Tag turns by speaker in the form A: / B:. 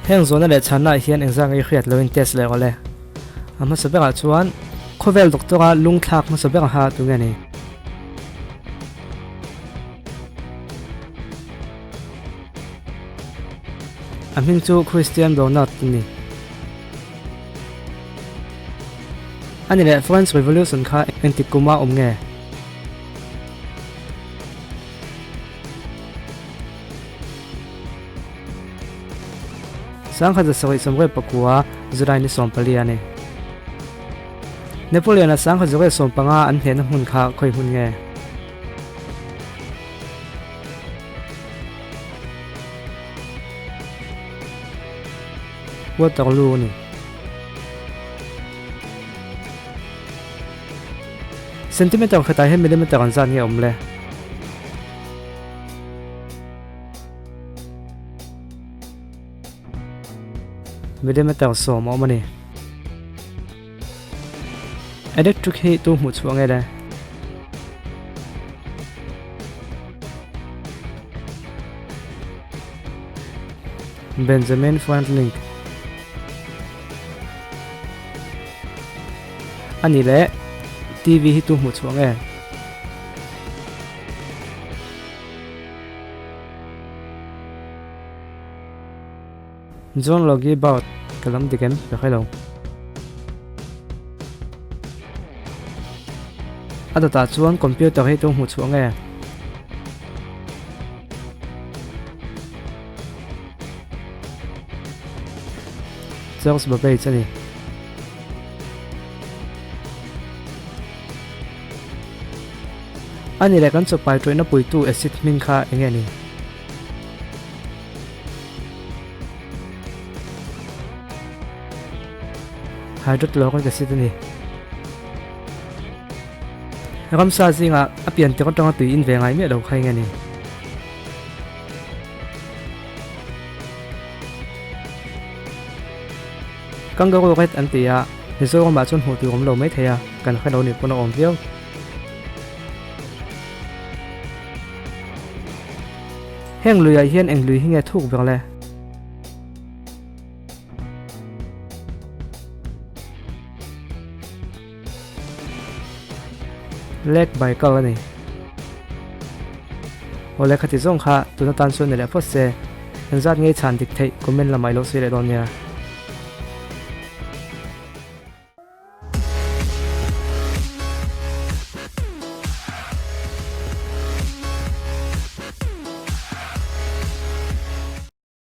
A: Heng zawhna leh chhanna ah hian engzah nge i hriat loin test leh rawh le. A hmasa berah chuan khawvel doctor a lung thlak hmasa ber ha tu nge ni? A hming chu Christian Bernard a ni. A ni leh French Revolution kha engtik kuma awm nge? 1774 July ni 14 a ni. Napoleon-a 1715 an hnehna hmun kha khawi hmun nge? Waterloo a ni. Centimeter khatah hian millimeter an zat nge awm le? Millimeter 10 a awm a ni. Electric hi tu hmuh chhuah nge le? Benjamin Franklin A ni le, TV hi tu hmuh chhuah nge? John Logie Baird ka lam dik em ka hre lo. A dawtah chuan computer hi tu hmuh chhuah nge? Charles Babbage a ni. A ni leh kan chawpai tawihna puitu acid hming kha eng nge ni? Hydrochloric acid a ni. Ramsa zingah a pian tir atanga tui in ve ngai miah lo kha eng nge ni? Kangaroo rat an ti a, Mizoramah chuan hmuh tur awm lo mai thei a, kan hre lo nih pawn a awm viau. Heng luiah hian eng lui hi nge thuk ber le? Lake Baikal a ni. Awle khati zawng kha tuna tan chuan ni leh phawt se, engzat ngei chhan dik theih comment lamah i lo sawi leh dawn nia.